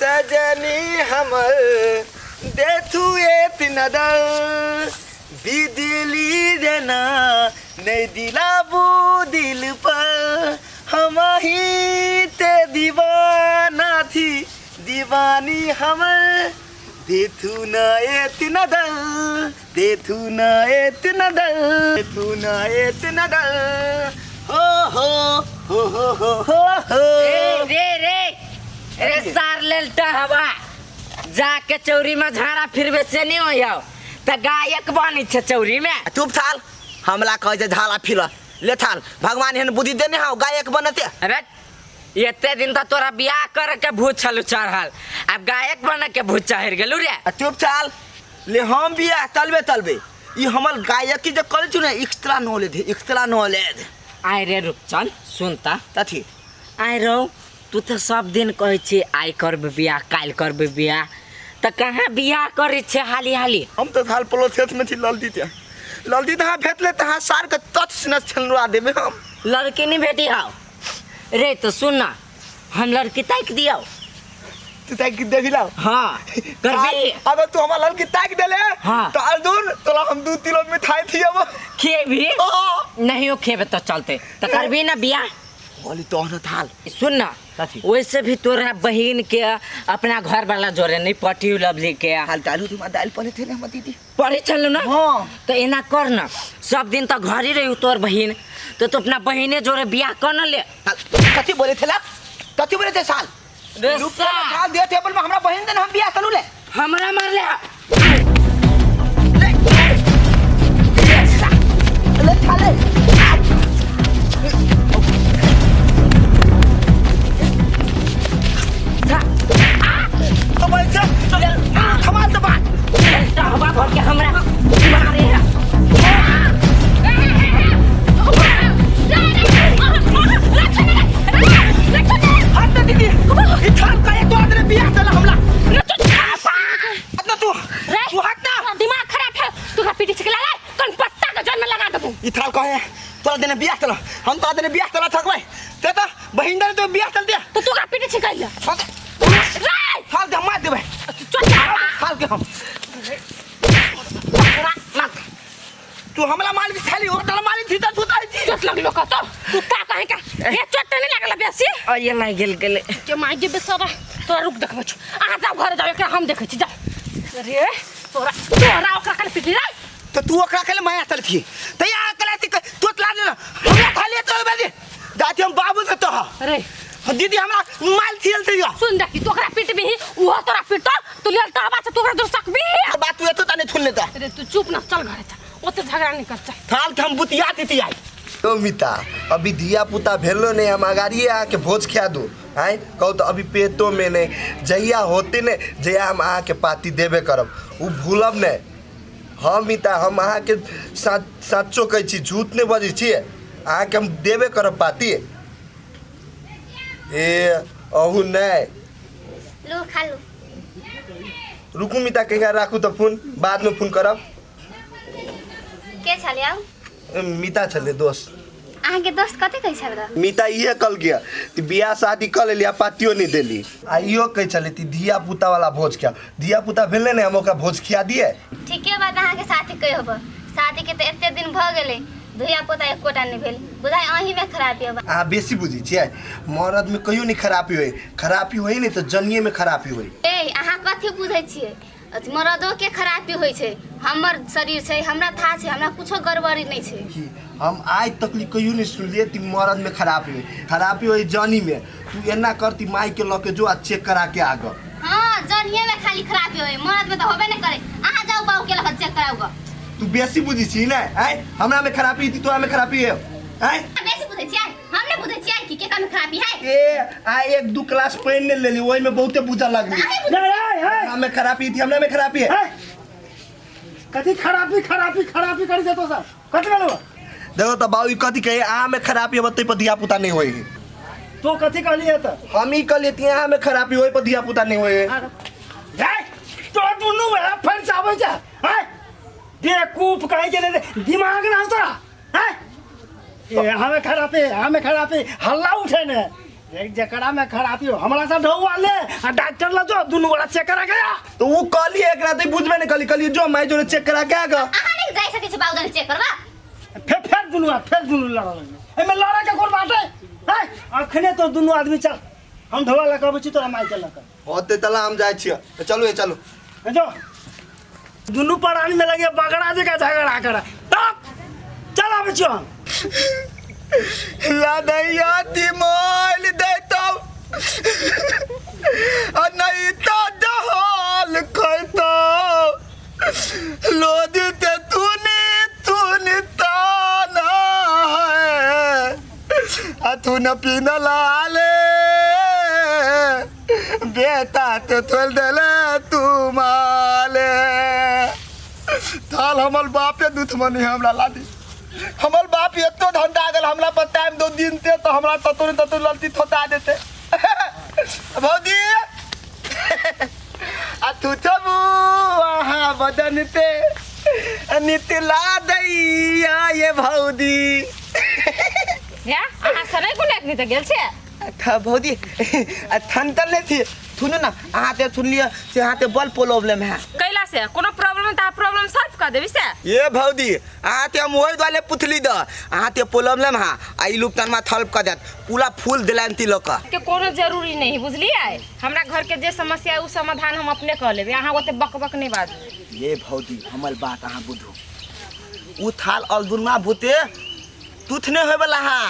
सजनी हमर देथु एतना दर बिजली देना नहीं दिलाबू दिल पर हम ही ते दीवाना थी दीवानी हमर देथु न एतना दर देथु न एतना दर देथु न एतना दर हो हो हो हो हो हो हो रे रे रे रे सार लेल हवा जाके चौरी में झाड़ा फिरबे से नहीं हो जाओ त गायक बनी छे चौरी में। चुप थाल हमला कहै छै झाला फिर ले थाल भगवान एहन बुद्धि देने हौ गायक बनते। अबे एते दिन त तोरा बियाह करे के भूत छलु चढ़ल अब गायक बने के भूत चढ़ गेलु रे। आ चुप चाल ले हम बियाह तलबे तलबे ई हमर गायकी जे करै छु ने एक्स्ट्रा नॉलेज है एक्स्ट्रा नॉलेज। आइ रे रूपचंद सुनता कथी आइ रौ तू तो सब दिन कहै छी आइ करबे बियाह काल्हि करबे बियाह त कहाँ बियाह करै छे हाली हाली। हम तो थाल प्रोसेस में छी ललती ते ललती तहाँ भेटले तहाँ सार के तच सिनस छनवा देबे हम। लड़की नहीं भेटी हाउ रे तो सुन ना हम लड़की ताक दियो। तू ताक देबी लाओ। हाँ करबी। अगर तू हमार लड़की ताक देले हाँ। तो अर्जुन तोला हम 2 किलो मिठाई थियब। खेबी नहीं हो खेबे तो चलते तो करबी ना बियाह। बोली तो न थाल सुन ना कथी? वैसे भी तोरा बहन के अपना घर वाला जोरे नहीं पटी लवली के हाल दालू तुम दाल पड़े थे ना हमर दीदी पढ़े चलू ना। हाँ। तो एना कर ना सब दिन तो घर ही रही तोर बहन तो तू अपना बहने जोरे बियाह कर न ले। कथी बोले थे ला कथी बोले थे साल रे रुपया साल। थाल दे थे अपन हमरा बहन देन हम बियाह करू ले हमरा मार ले ले ले थाले तो बोल से थमाल तो बात हवा भर के हमरा मारे है। हट ना दीदी ई थाल का एक आदमी बियाह देला हमला हट ना तू तू हट ना दिमाग खराब है तू पीटी छिकला रे कन पत्ता के जन में लगा देबू। ई थाल कहे तोरा देने बियाह देला हम तोरा देने बियाह देला थकबै ते तो बहिन दे तो बियाह देल दिया तो तू का पीटी छिकैला हाँ रे थाल के हम मार देबै चल थाल के हम तू हमला मार दी थाली ओकरा मारी थी त तू ताई थी चोट लगलो का तो तू का कहे का ये चोट नहीं लागल बेसी और ये लाग गेल गेले के माई जे बेसरा तोरा रुक देखबै छु अहाँ जाओ घर जाओ एकरा हम देखै छी जाओ रे तोरा तोरा ओकरा कल पीटी रे तो तू ओकरा के माया चल थी त या कला थी तू तला दे हमरा थाली तो बे जाती हम बाबू से तो रे दीदी हमरा माल थियल थी सुन देखी तू ओकरा पीटबी उहो तोरा पीटतो तू लेल तहबा से तू ओकरा जोर सकबी बात तू एतो तने सुन लेता रे तू चुप ना चल घरे चल ओते झगड़ा नहीं कर चल थाल के हम बुतिया देती आई तो मिता अभी धिया पुता भेलो नहीं हम अगाड़िए आके भोज खिया दू आँय कहू तो अभी पेटो में नहीं जहिया होते ने जहिया हम अहाँके पाती देबे करब ओ भूलब नहीं। हाँ मिता हम अहाँके साचो कहै छी झूठ नहीं बजै छियै अहाँके हम देबे करब पाती। ए अहू नहीं लू खा लू। रुकू मिता कहिया राखू तऽ फोन बादमे फोन करब। के छल यौ? मिता छलै दोस्त। अहाँके दोस्त कथी कहै छल ग? मिता इहे कहल गया कि बियाह शादी कऽ लेली आ पातियो नहीं देली आ इहो कहै छलै कि धिया पुता वाला भोज खिया धिया पुता भेलै ने हम ओकरा भोज खिया दिए। ठीके बात अहाँके साथी कहै होब शादी के तऽ एते दिन भऽ गेलै धिया पुता एकोटा नहीं भेल बुझाइ अहीँमे खराबी होब। अहाँ बेसी बुझै छियै मरदमे कहियो नहीं खराबी होइ खराबी होइ ने तऽ जनिएमे खराबी होइ। ए अहाँ कथी बुझै छियै मरदो के खराबी होइ छै हमर शरीर छै हमरा था छै हमरा कुछो गड़बड़ी नहीं छै। कि हम आइ तक कहियो नहीं सुनलियै कि मरद में खराबी होइ खराबी होइ जनी में तू एना करती माई के लऽ के जो आ चेक करा के आग। हाँ जनिए में खाली खराबी होइ मरद में तो होबे नहीं करे अहाँ जाओ बाबू के लग चेक कराउ ग। तू बेसी बुझै छी ने आँय हमरा में खराबी थी तोरा में खराबी है आँय बेसी बुझै छियै हम नहीं बुझै छियै कि केकरा में खराबी है। ए आ 1 2 क्लास पढ़ ने लेली ओहि में बहुते बुझा लगली। हमरा में खराबी थी हमरा में खराबी है। कथी खराबी खराबी खराबी करी देतो सब कथी भेलो? देखो त बाबू कथी कहे आ में खराबी होतै पर धिया पुता नहीं होई। तो कथी कहलिए त? हम ई कहलिए कि आ में खराबी होई पर धिया पुता नहीं होई। जाय तो दुनू बड़ा फर जाबै जा हैं बेवकूफ कहे के दिमाग ना तोरा हैं ए हमें खराबी हल्ला उठे ने एक जकरा में खराबी हो हमरा से ढौआ ले आ डॉक्टर ला जो दुनू गोरा चेक करा गया। तो वो कहली एकरा ते बुझबे नहीं कहली, कहली जो माई जोरे चेक करा के आ गा। अहाँ नहीं जाय सकै छी बाबू चेक करबा। फिर फिर दुनू फिर दुनू लड़ लगले। एमे लड़े के कोन बात है? हैं अखने तो दुनू आदमी चल, हम ढौआ लऽ के अबै छी तोरा माई के लऽ के। होते तला हम जाइ छियै, चलू ए चलू। जो दुनू प्राणी में लगे बगड़ा जका झगड़ा करे तब चल आबै छियो हम। लदैया दिमोल देतौ आ नहीं तो दहल खैतौ लोद ते तूने तूने ताना है आ तू न पीना लाले बेटा ते थोल देले तू माले थाल हमर बापे दूध मनी हमरा लादी। हमर बाप एतो धंधा गेल हमरा पर टाइम दो दिन ते तो हमरा ततुर ततुर ललती थोता देते। भौजी आ तू चबू आहा बदन ते नितला दैया ये भौजी। या अहाँ सरै गुना नि त गेल छे। था भौजी आ थन तन ले थी सुनू ना अहाँ ते सुन लिअ से अहाँ ते बल प्रॉब्लम है। कैला से कोनो प्रॉब्लम त प्रॉब्लम सॉल्व कर देबी से। ये भौजी अहाँ ते हम ओहि दुआरे पुछली द अहाँ ते प्रॉब्लम है आ ई लुपतनमा थल्प कर देत पूरा फूल देलान ती लोक के कोनो जरूरी नहीं बुझलियै। हमरा घर के जे समस्या है उ समाधान हम अपने कर लेबै, अहाँ ओते बकबक नहीं बाजू। ये भौजी हमर बात अहाँ बुझू, उ थाल अलदुनमा भूते तुथने होय वाला हा,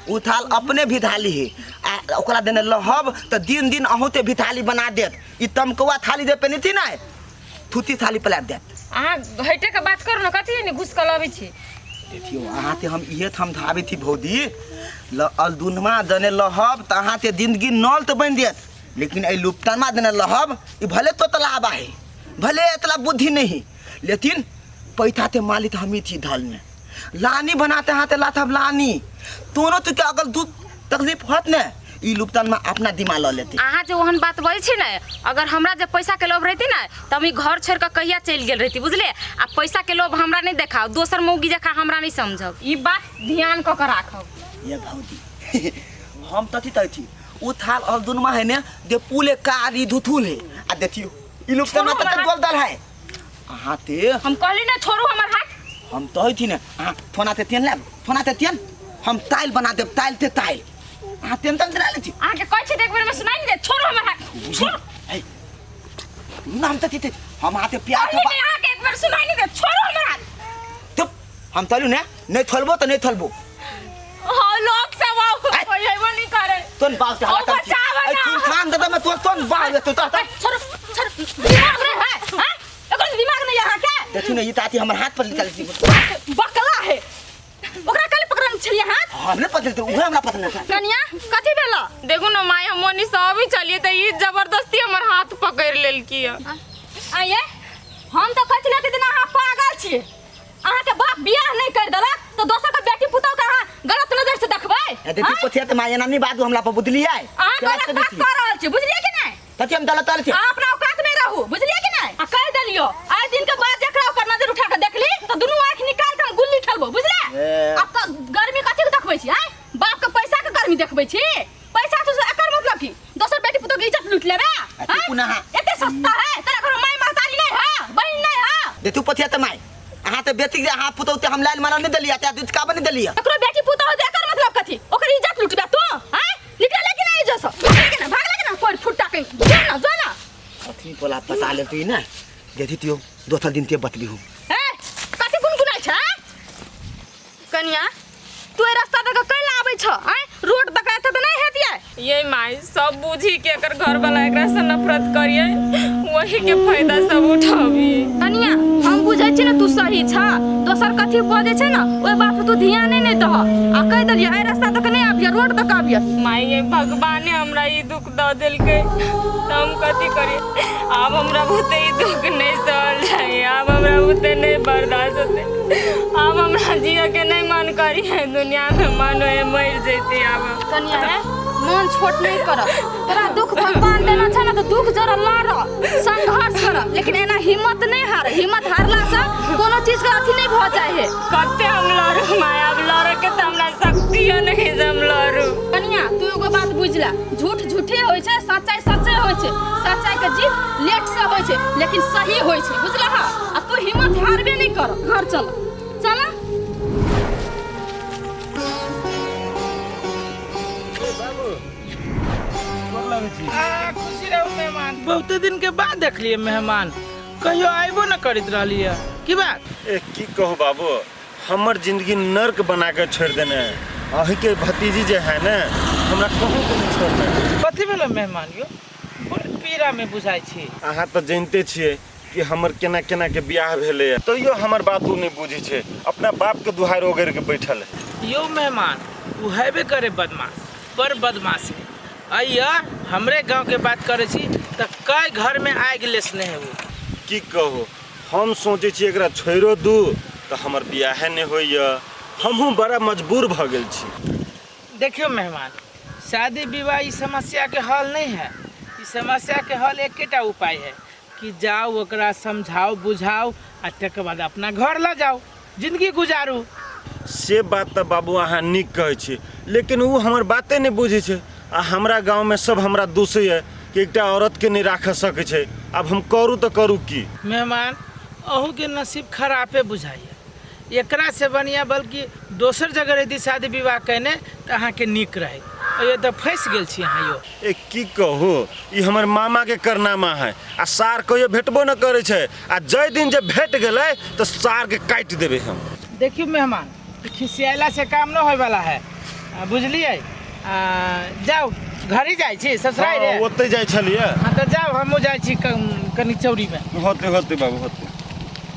उ थाल अपने भी थाली है आ ओकरा देने लहब त दिन दिन अहूँ ते भी थाली बना देत। ई तमकौआ थाली दे पेनी थी ना थूती थाली पलाट देत। अहाँ घटे के बात करू न कथी ने घुस के लबै छी। देखियो अहाँ ते हम इहे थम धाबे थी भौजी ल अलदुनमा देने लहब त अहाँ ते जिंदगी नल त बन देत, लेकिन एहि लुपतनमा देने लहब ई भले तोतलाबा है भले इतना बुद्धि नहीं, लेकिन पैसा ते मालिक हम ही थी धल में लानी बनाते हाथे लाथब लानी तोनो तो क्या अगर दुख तकलीफ होत ने ई लुपतन में अपना दिमाग ल लेते। अहाँ जे ओहन बात बजै छी ने अगर हमरा जे पैसा के लोभ रहती ने त हम ई घर छोड़ के कहिया चलि गेल रहती बुझले। आ पैसा के लोभ हमरा नहीं देखाओ, दोसर मौगी जखा हमरा नहीं समझब, ई बात ध्यान क के राखब। ये भौजी हम तथी तथी उ थाल और दुनमा है ने दे पुले कारी धुथुल है आ देखियो ई लुपतन में तक गोल दल है। अहाँ ते हम कहली ने छोड़ू हमर हाथ। हम तो थी ने अहाँ थोना ते तेन लेब थोना ते तेन हम ताइल बना देब ताइल ते ताइल अहाँ तेन तन दिला लेती। अहाँ के कहै छी त एक बेर में सुनाई नहीं दे, छोड़ू हमर हाथ छोड़। ए नाम त थी हम हाथे प्यार कहली ने अहाँ के एक बेर सुनाई नहीं दे, छोड़ू हमर हाथ। चुप हम तलू ने नहीं थलबो त नहीं थलबो। हां लोग सब आओ कोई हेबो नहीं करे तोन बाप के हाथ बचाव ए तू खान दे मैं तो तोन बाप तो तो छोड़ो छोड़ो दिमाग नहीं है हां एकर दिमाग नहीं अहाँ के। देखू ने ई ताती हमर हाथ पर निकाल दी बकला है ओकरा काले पकड़न छलिए हाथ हमने पकड़ तो उहे हमरा पकड़ने था। कनिया कथि भेल? देखू न my हम मोनी सब ही चलिए त ई जबरदस्ती हमर हाथ पकड़ लेलकी है। आये हम त कहै छलिए दिन अहाँ पागल छी, अहाँ के बाप बियाह नहीं कर देलक त दोसर के बेटी पुतौ के अहाँ गलत नजर से देखबै। देखी पथिया त my एना नहीं बाजू हमरा पर बुझलियै। अहाँ गलत बात कर रहल छी बुझलियै कि नहीं? कथि हम गलत छी? अहाँ अपना औकात में रहू बुझलियै कि नहीं? आ कह देलियो आइ दिन के बाद जकरा ओकर नजर उठा के देखली त दुनू आंख निकाल के हम गुल्ली ठलबो बुझले। अब त गर्मी कथि के देखबै छी? आइ बाप के पैसा के गर्मी देखबै छी? पैसा तो एकर मतलब की दोसर बेटी पुतौ के इज्जत लूट लेबे? एते सस्ता है तोरा घर माय महतारी नहीं है बहिन नहीं है। दे तू पथिया त my अहाँ त बेटी के अहाँ पुतौ ते हम लाइन मारल नहीं देलियै ते दूध का बनी देलियै एकरो बेटी पुतौ दे एकर मतलब कथि ओकर इज्जत लूटबे तू? हैं निकले कि नहीं इज्जत से भागले कि ना भागले कि ना कोई फुट्टा के जो ना जो ना कथि बोला पता ले तू ना देखी तियो दोसर दिन ते बतबी हूं। ए कथि गुनगुनाइ छ कनिया? तू ए रास्ता दक कैला आबै छ? आय रोड दक एते त नहीं हेतियै। ये माई सब बुझी के एकर घर वाला एकरा से नफरत करिए वही के फायदा सब उठाबी। कनिया हम बुझै छी ने तू सही छ, दोसर कथि बजै छै ना ओइ बात पर तू ध्यान नहीं दह आ कह देलियै ए रास्ता दक नहीं आबियै रोड दक आबियै। माई ये भगवान हमरा ई दुख the देलकै त हम कथि करियै? आब हमरा बहुते ई दुख नहीं सहल जाय, आब हमरा बहुते नहीं बर्दाश्त होते, आब हमरा जिए के नहीं मन करिए दुनिया में मन होए मर जैती। आब कनिया है मन छोट नहीं कर, तोरा दुख भगवान देना छै ना तो दुख जरा लड़ संघर्ष कर, लेकिन एना हिम्मत नहीं हार, हिम्मत हारला से कोनो चीज के अथी नहीं भ जाए है। कते हम लड़ू माय, अब लड़े के त हमरा शक्तियो नहीं जे हम लड़ू। कनिया तू एगो बात बुझ बुझला। झूठ झूठे होइ छै, सच्चाई सच्चे होइ छै। सच्चाई के जीत लेट से होइ छै लेकिन सही होइ छै, बुझला? हा, आ तू हिम्मत हारबे नहीं कर, घर चल चल। खुशी रहू मेहमान, बहुते दिन के बाद देखलिए मेहमान, कहियो आइबो न करैत रहलिए, की बात? ए की कहू बाबू, हमर जिंदगी नर्क बना के छोड़ देने है। अहीं के भतीजी जे है ने, हमरा कहूँ के नहीं छोड़ने। कथी भेलो मेहमान यो, बड़ पीड़ा में बुझाइ छी। अहाँ तऽ जानिते छियै कि हमर केना केना के बियाह भेलै, तैयो हमर बात ओ नहि बुझै छै, अपना बाप के दुहारि ओगरि के बैठल है। यो मेहमान, ओ हेबे करे बदमाश, बड़ बदमाश है। अइया हमरे गांव के बात करे छी तऽ कई घर में आगि लेसने है वो। की कहू, हम सोचै छी एकरा छोड़ो दू तऽ हमर बियाहे नहि होइए, हमहूँ बड़ा मजबूर भऽ गेल छी। देखियो मेहमान, शादी विवाह ई समस्या के हल नहीं है। ई समस्या के हल एकेटा उपाय है कि जाओ ओकरा समझाओ बुझाओ आ तकर बाद अपना घर ल जाओ, जिंदगी गुजारू। से बात तऽ बाबू अहाँ नीक कहै छी, लेकिन ओ हमर बाते नहि बुझै छै आ हमरा गाँवमे सब हमरा दोषैए कि एकटा औरतके नहि राखऽ सकै छै। आब हम करू तऽ करू की? मेहमान, अहूँके नसीब खरापे बुझाइए। एकरा से बढ़िया बल्कि दोसर जगह रहिती शादी विवाह केने तऽ अहाँके नीक रहै। अइयो तऽ फँसि गेल छी अहाँ यो। ए की कहू, ई हमर मामा के करनामा है आ सार कहियो भेटबो न करै छै, आ जाहि दिन जे भेट गेलै तऽ सार के काटि देबै हम। देखियौ मेहमान, खिसियाला से काम न होय वाला है, बुझलियै? जाउ घर ही जाइ छी ससुराल रे? ओतै जाइ छलियै। हाँ तऽ जाउ, हमहूँ जाइ छी कनि चौरी में। होते होते बाबू होते।